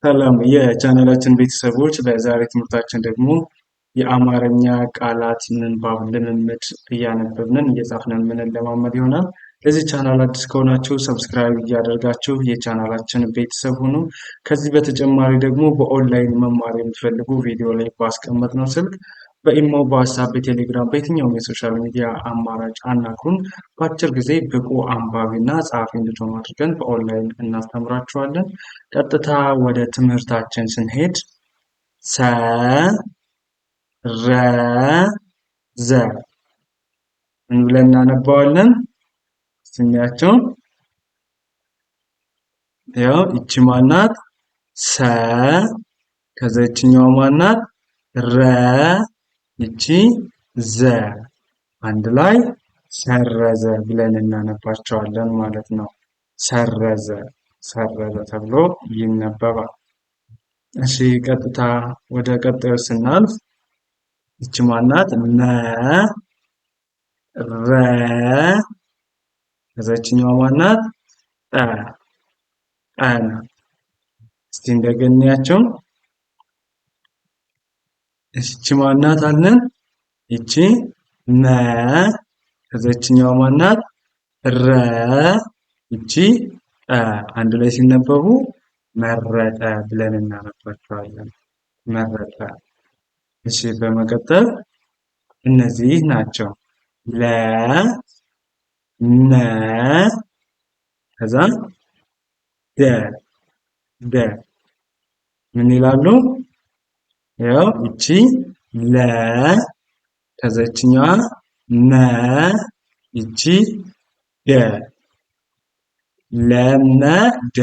ሰላም የቻናላችን ቤተሰቦች፣ በዛሬ ትምህርታችን ደግሞ የአማርኛ ቃላት ምንባብ ልምምድ እያነበብንን እየጻፍን የምንለማመድ ይሆናል። ለዚህ ቻናል አዲስ ከሆናችሁ subscribe እያደረጋችሁ የቻናላችን ቤተሰብ ሁኑ። ከዚህ በተጨማሪ ደግሞ በኦንላይን መማር የምትፈልጉ ቪዲዮ ላይ ባስቀመጥነው ስልክ በኢሞ፣ በዋትሳፕ፣ በቴሌግራም በየትኛውም የ social media አማራጭ አናግሩን። በአጭር ጊዜ ብቁ አንባቢና ጸሐፊ እንድትሆኑ አድርገን በኦንላይን እናስተምራችኋለን። ቀጥታ ወደ ትምህርታችን ስንሄድ ሰ ረ ዘ ምን ብለን እናነባዋለን? ስናያቸው ያው ይቺ ማናት? ሰ፣ ከዛ ይችኛዋ ማናት? ረ፣ ይቺ ዘ፣ አንድ ላይ ሰረዘ ብለን እናነባቸዋለን ማለት ነው። ሰረዘ፣ ሰረዘ ተብሎ ይነበባል። እሺ፣ ቀጥታ ወደ ቀጣዩ ስናልፍ ይቺ ማናት? መ፣ ረ፣ ከዛ ይችኛዋ ማናት? ጠ፣ ጠ ናት። እስቲ እንደገና እንያቸው። እቺ ማናት አለን? ይቺ መ፣ ከዛ ይችኛዋ ማናት? ረ፣ ይቺ ጠ፣ አንድ ላይ ሲነበቡ መረጠ ብለን እናነባቸዋለን። መረጠ። እሺ፣ በመቀጠል እነዚህ ናቸው። ለ፣ መ፣ ከዛ ደ፣ ደ ምን ይላሉ? ያው ይቺ ለ፣ ከዛ ይችኛዋ መ፣ ይቺ ደ፣ ለመደ፣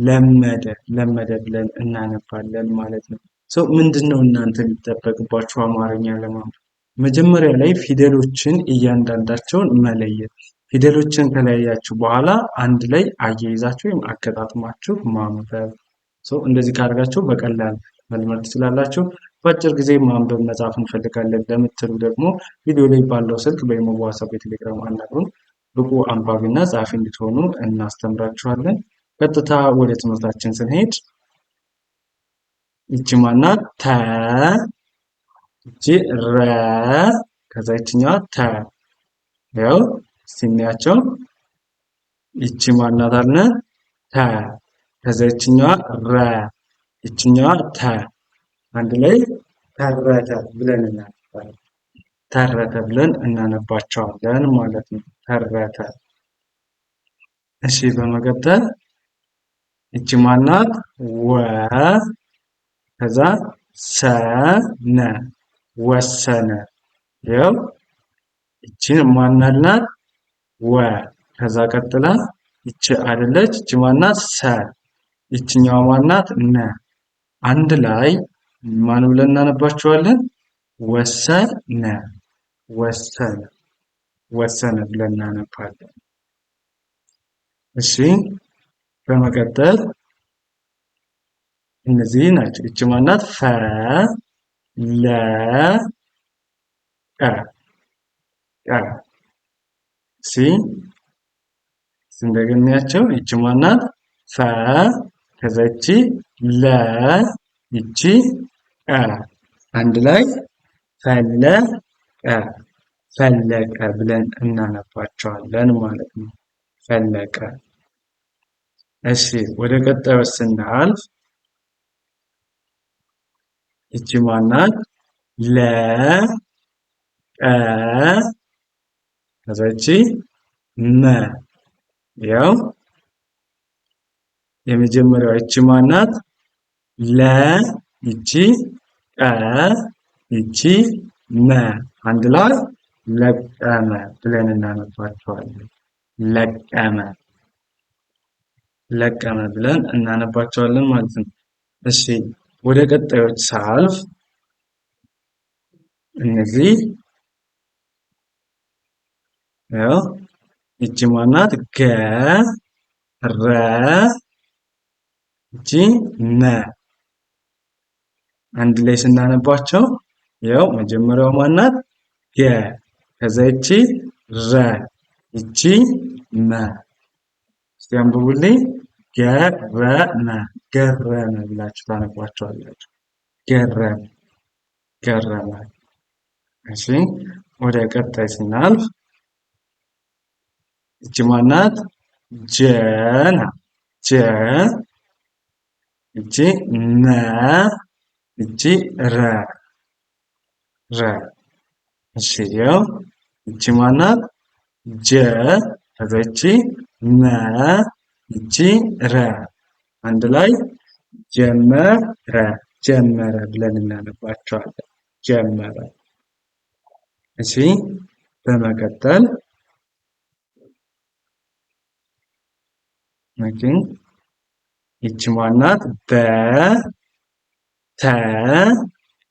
ለመደ፣ ለመደ ብለን እናነባለን ማለት ነው። So ምንድነው እናንተ የሚጠበቅባችሁ አማርኛ ለማንበብ? መጀመሪያ ላይ ፊደሎችን እያንዳንዳቸውን መለየት። ፊደሎችን ከለያያችሁ በኋላ አንድ ላይ አያይዛችሁ ወይም አገጣጥማችሁ ማንበብ። So እንደዚህ ካደረጋችሁ በቀላል መልመድ ትችላላችሁ። በአጭር ጊዜ ማንበብ መጻፍ እንፈልጋለን ለምትሉ ደግሞ ቪዲዮ ላይ ባለው ስልክ በኢሞ፣ በዋትስአፕ፣ በቴሌግራም አናግሩን። ብቁ አንባቢና ጸሐፊ እንድትሆኑ እናስተምራችኋለን። ቀጥታ ወደ ትምህርታችን ስንሄድ ይቺ ማናት? ተ፣ ይቺ ረ፣ ከዛ ይችኛዋ ተ። ያው እስቲ እንያቸው። ይቺ ማናት አልን? ተ፣ ከዛ ይችኛዋ ረ፣ ይችኛዋ ተ፣ አንድ ላይ ተረተ ብለን እናነባለን። ተረተ ብለን እናነባቸዋለን ማለት ነው። ተረተ። እሺ፣ በመቀጠል ይቺ ማናት? ወ፣ ከዛ ሰ ነ፣ ወሰነ። ያው ይቺን ማናልናት? ወ፣ ከዛ ቀጥላ ይቺ አይደለች? ይቺ ማናት? ሰ፣ ይችኛዋ ማናት? ነ፣ አንድ ላይ ማን ብለን እናነባቸዋለን? ወሰነ፣ ወሰነ፣ ወሰነ ብለን እናነባለን። እሺ፣ በመቀጠል እነዚህ ናቸው። ይቺ ማናት? ፈ፣ ለ፣ ቀ፣ ቀ። እሺ፣ እንደገናቸው ይቺ ማናት? ፈ፣ ከዛ ይቺ ለ፣ ይቺ ቀ፣ አንድ ላይ ፈለቀ፣ ፈለቀ ብለን እናነባቸዋለን ማለት ነው። ፈለቀ። እሺ፣ ወደ ቀጣዩ ስናልፍ ይቺ ማናት? ለ፣ ቀ፣ ከዛ ይቺ መ። ያው የመጀመሪያዋ ይቺ ማናት? ለ፣ ይቺ ቀ፣ ይቺ መ፣ አንድ ላይ ለቀመ ብለን እናነባቸዋለን። ለቀመ፣ ለቀመ ብለን እናነባቸዋለን ማለት ነው። እሺ፣ ወደ ቀጣዮች ሳልፍ እነዚህ ያው ይቺ ማናት? ገ፣ ረ፣ ይቺ መ፣ አንድ ላይ ስናነባቸው ያው መጀመሪያው ማናት? ገ፣ ከዛ ይቺ ረ፣ ይቺ መ። እስቲ አንብቡልኝ። ገረመ ገረመ ብላችሁ ታነቧቸዋላችሁ። ገረመ ገረመ። እሺ ወደ ቀጣይ ስናልፍ እቺ ማናት? ጀ ናት። ጀ እቺ መ እቺ ረ ረ። እሺ ያው እቺ ማናት? ጀ ከዛ እቺ መ እቺ ረ አንድ ላይ ጀመረ ጀመረ ብለን እናነባቸዋለን። ጀመረ። እሺ በመቀጠል okay ይቺ ማናት? በ ተ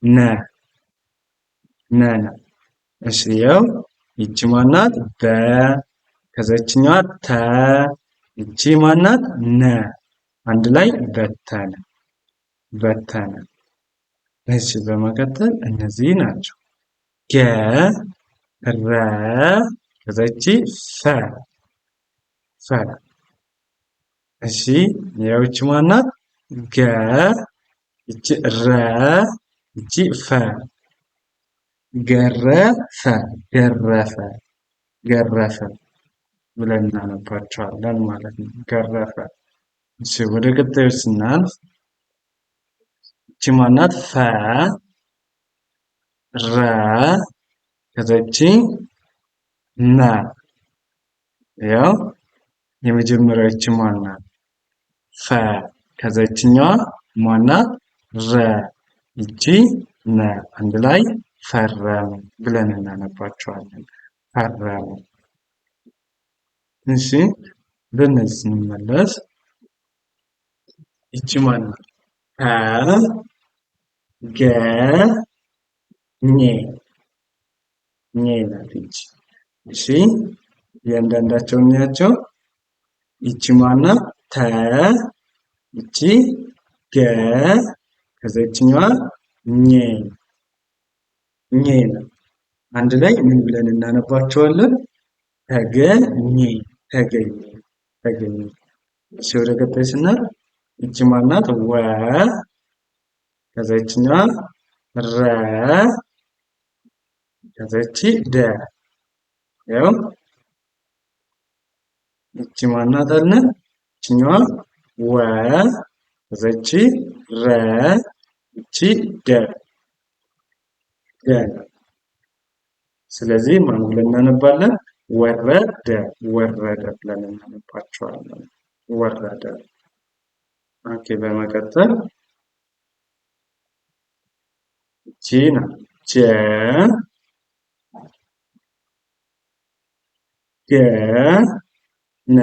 ነ ነ ናት። እሺ ያው ይቺ ማናት? በ ከዛ ይችኛዋ ተ ይቺ ማናት? ነ አንድ ላይ በተነ በተነ። እሺ በመቀጠል እነዚህ ናቸው። ገ ረ ከዛ ይቺ ፈ ፈ። እሺ ያው ይቺ ማናት? ገ ይቺ ረ ይቺ ፈ ገረፈ ገረፈ ገረፈ ብለን እናነባቸዋለን ማለት ነው። ገረፈ። እሺ ወደ ቀጣዩ ስናልፍ ይቺ ማናት? ፈ ረ ከዛ ይቺ መ። ያው የመጀመሪያው ይቺ ማናት? ፈ ከዛ ይችኛዋ ማናት? ረ ይቺ መ አንድ ላይ ፈረመ ብለን እናነባቸዋለን። ፈረመ። እሺ በእነዚህ ስንመለስ ይቺ ማናት? ተ ገ ኘ ኘ ናት ይቺ። እሺ እያንዳንዳቸው እንያቸው። ይቺ ማናት? ተ ይቺ ገ ከዛ ይችኛዋ ኘ ኘ ናት። አንድ ላይ ምን ብለን እናነባቸዋለን? ተገኘ ተገኘ ተገኘ። እሺ ወደ ቀጣይ ስናልፍ ይቺ ማናት? ወ ከዛ ይችኛዋ ረ ከዛ ይቺ ደ። ያው ይቺ ማናት አልን? ይችኛዋ ወ ከዛ ይቺ ረ ይቺ ደ ደ። ስለዚህ ማን ብለን እናነባለን? ወረደ ወረደ ብለን እናነባቸዋለን። ወረደ። okay በመቀጠል ይቺ ናት። ጀ ገ ነ።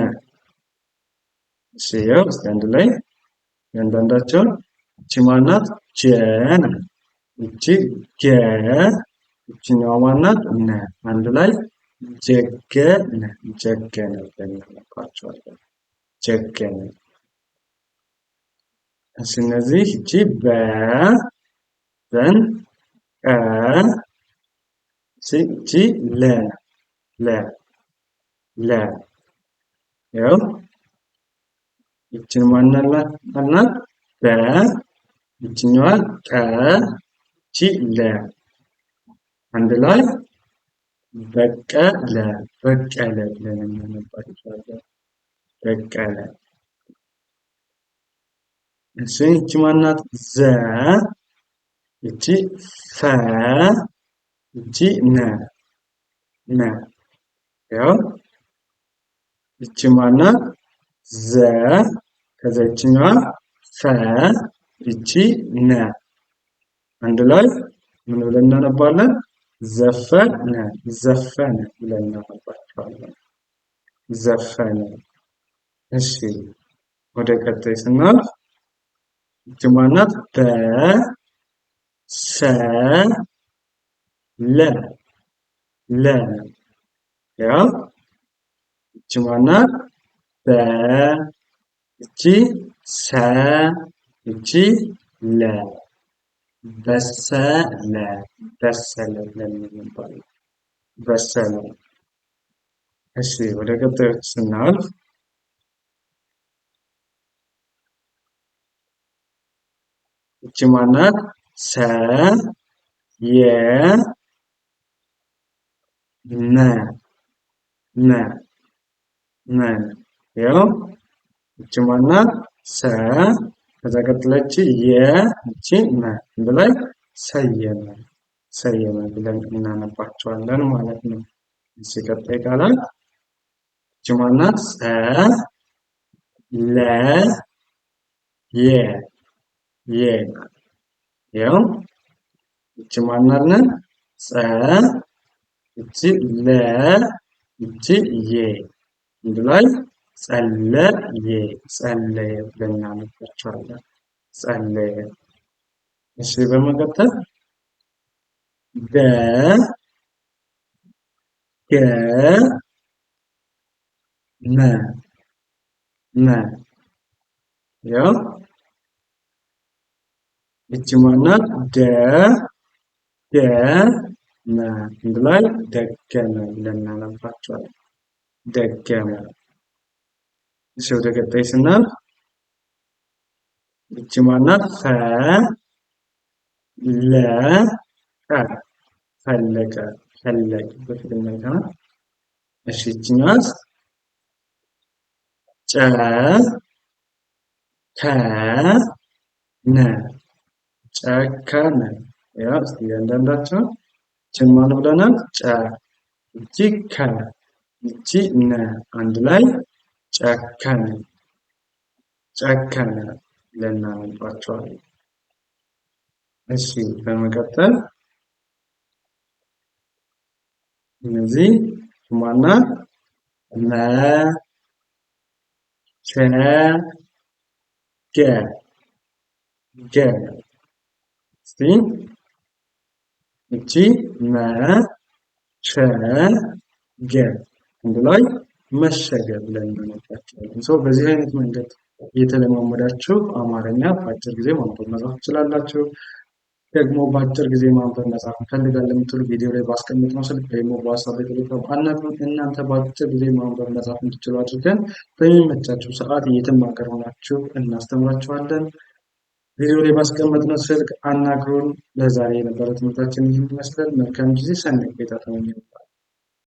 እሺ ያው እስቲ አንድ ላይ እያንዳንዳቸውን ይቺ ማናት? ጀ ናት። ይቺ ገ ይቺኛዋ ማናት? ነ። አንድ ላይ ጀገነ ጀገነ ብለን እናነባቸዋለን። ጀገነ። እሺ እነዚህ ይቺ በ ዘን ቀ እቺ ለ ለ ለ። ያው ይችን ማናት አልናት? በ ይችኛዋ ቀ ይቺ ለ አንድ ላይ በቀለ በቀለ ብለን እናነባቸዋለን። በቀለ። እሺ ይቺ ማናት? ዘ ይቺ ፈ ይቺ ነ ነ። ያው ይቺ ማናት? ዘ ከዛ ይችኛዋ ፈ ይቺ ነ አንድ ላይ ምን ብለን እናነባለን? ዘፈነ ዘፈነ ብለን እናነባቸዋለን። ዘፈነ። እሺ ወደ ቀጣይ ስናልፍ ይቺ ማናት? በ ሰ ለ ለ። ያው ይቺ ማናት? በ ይቺ ሰ ይቺ ለ በሰለ በሰለ ብለን እናነባለን። በሰለ። እሺ ወደ ቀጣዮች ስናልፍ እቺ ማናት? ሰ የ መ መ መ ያው እቺ ማናት? ሰ ከዛ ቀጥለች የ እቺ መ አንድ ላይ ሰየመ ሰየመ ብለን እናነባቸዋለን ማለት ነው። እሺ ቀጣይ ቃላት እቺ ማናት? ሰ ለ የ የ ያው እቺ ማናት? ጸ እቺ ለ እቺ የ አንድ ላይ ጸለየ ጸለየ ብለን እናነባቸዋለን። ጸለየ። እሺ በመቀጠል ደ ገ መ መ ያው እቺ ማናት? ደ ገ መ አንድ ላይ ደገመ ብለን እናነባቸዋለን። ደገመ። እሺ ወደ ቀጣይ ስናልፍ እቺ ማናት? ፈ ለ ቀ ፈለቀ ፈለቀ በፊት አይተናል። እሺ ይችኛዋስ? ጨ ከ ነ ጨከነ። ያው እስቲ እያንዳንዳቸው ይችን ማን ብለናል? ጨ እቺ ከ እቺ ነ አንድ ላይ ጨከነ ጨከነ ብለን እናነባቸዋለን። እሺ በመቀጠል እነዚህ ማናት? መ ቸ ገ ገ እስቲ እቺ መ ሸ ገ አንድ ላይ መሸገ ብለን እናነባቸዋለን። ሰው በዚህ አይነት መንገድ እየተለማመዳችሁ አማርኛ በአጭር ጊዜ ማንበብ መጻፍ ትችላላችሁ። ደግሞ በአጭር ጊዜ ማንበብ መጻፍ እንፈልጋለን የምትሉ ቪዲዮ ላይ ባስቀመጥነው ስልክ ወይም በዋትስአፕ በቴሌግራም አናግሩን። እናንተ በአጭር ጊዜ ማንበብ መጻፍ እንድትችሉ አድርገን በሚመቻችሁ ሰዓት የትም ሀገር ሆናችሁ እናስተምራችኋለን። ቪዲዮ ላይ ባስቀመጥነው ስልክ አናግሩን። ለዛሬ የነበረ ትምህርታችን ይህን ይመስላል። መልካም ጊዜ፣ ሰናይ ቆይታ ተመኘሁ።